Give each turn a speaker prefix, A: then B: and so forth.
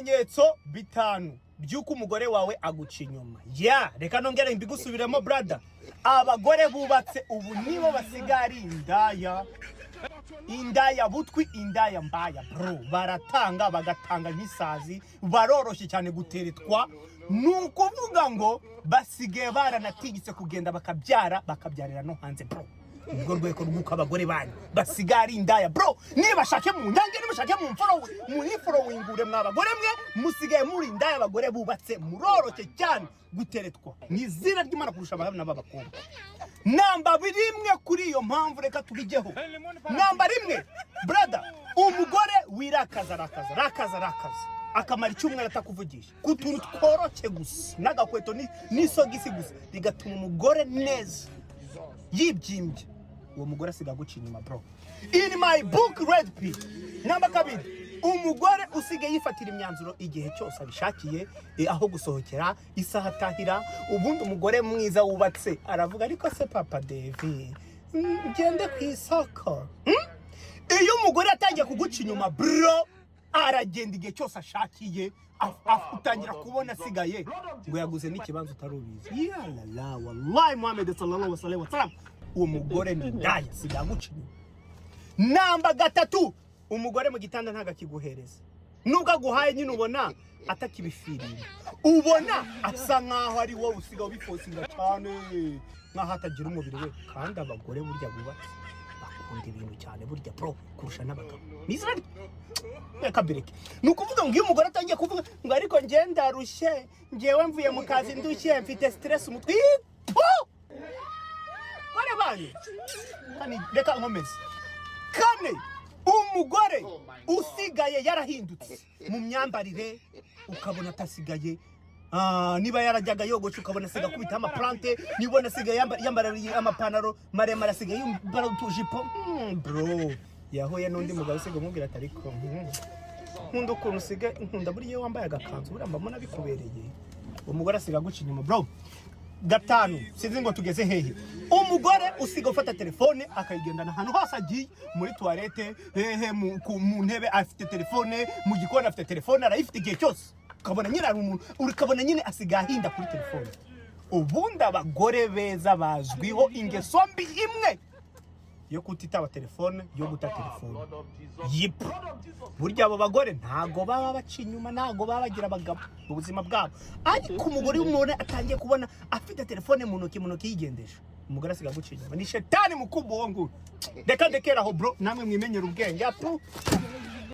A: Ibimenyetso bitanu by'uko umugore wawe aguca inyuma. Ya, reka nongere mbigusubiremo, brother. Abagore bubatse ubu nibo basigaye ari indaya, indaya butwi, indaya mbaya, bro. Baratanga, bagatanga nk'isazi, baroroshye cyane guteretwa. Ni ukuvuga ngo basigaye baranatigitse kugenda bakabyara, bakabyarira no hanze, bro. Ubwo rwego rw'uko abagore banyu basigaye ari indaya, bro. Nibashake mu nyange, nimushake mu mfollow, munifollowingure. Mwa bagore mwe, musigaye muri indaya. Abagore bubatse muroroshye cyane guteretwa mu izina ry'Imana kurusha abana b'abakobwa. Namba rimwe, kuri iyo mpamvu reka tubigeho. Namba 1, brother, umugore wirakaza, arakaza, arakaza, arakaza, akamara icyumweru atakuvugisha ku tuntu tworoshye gusa, n'agakweto n'isogisi gusa, bigatuma umugore neza yibyimbye, uwo mugore asiga aguca inyuma, bro. In my book, red pill. Namba 2, umugore usigaye yifatira imyanzuro igihe cyose abishakiye, aho gusohokera, isaha atahira. Ubundi umugore mwiza wubatse aravuga: "Ariko se Papa Devi, ngende ku isoko?" Iyo umugore atangiye kuguca inyuma, bro, aragenda igihe cyose ashakiye, utangira kubona asigaye ngo yaguze n'ikibanza utari ubizi. Yalala, wallahi Muhammad sallallahu alaihi wasallam, uwo mugore ni indaya, asigaye aguca inyuma. Namba 3, umugore mu gitanda ntabwo akiguhereza. Nubwo aguhaye nyine, ubona atakibifiriye, ubona asa nkaho ari wowe usigaye ubiforcinga cyane, nkaho atagira umubiri we. Kandi abagore burya bubatse bakunda ibintu cyane burya, bro, kurusha n'abagabo. Ni izina reka mbireke. Ni ukuvuga ngo iyo umugore atangiye kuvuga ngo: "Ariko njye ndarushye, njyewe mvuye mu kazi ndushye, mfite stress, umutwe." Ipo! Gore banyu. Kane, reka nkomeze. Kane, umugore usigaye yarahindutse mu myambarire, ukabona atasigaye, niba yarajyaga yogosha, ukabona asigaye akubita amaplante, niba asigaye yambara amapantaro maremare, asigaye yambara utujipo. Bro, yahuye n'undi mugabo usigaye umubwira ati: "Ariko nkunda ukuntu usigaye, nkunda buriya iyo wambaye agakanzu, buriya mbona bikubereye." Umugore asigaye aguca inyuma, bro. Gatanu, sinzi ngo tugeze hehe. Umugore usiga ufata telefone akayigendana ahantu hose agiye, muri toilette, hehe, mu ntebe afite telefone, mu gikoni afite telefone, arayifite igihe cyose, ukabona nyine ari umuntu, ukabona nyine asigaye ahinda kuri telefone. Ubundi abagore beza bazwiho ingeso mbi imwe yo kutitaba telefone, yo guta telefone. Yipu, burya abo bagore ntago baba baca inyuma, ntago baba bagira abagabo mu buzima bwabo. Ariko umugore w'umuntu atangiye kubona afite telefone mu ntoki, mu ntoki, yigendesha, umugore asigaye aguca inyuma, ni shetani mukubwa uwo nguwo. Reka ndekere aho, bro, namwe mwimenyera ubwenge. Apu.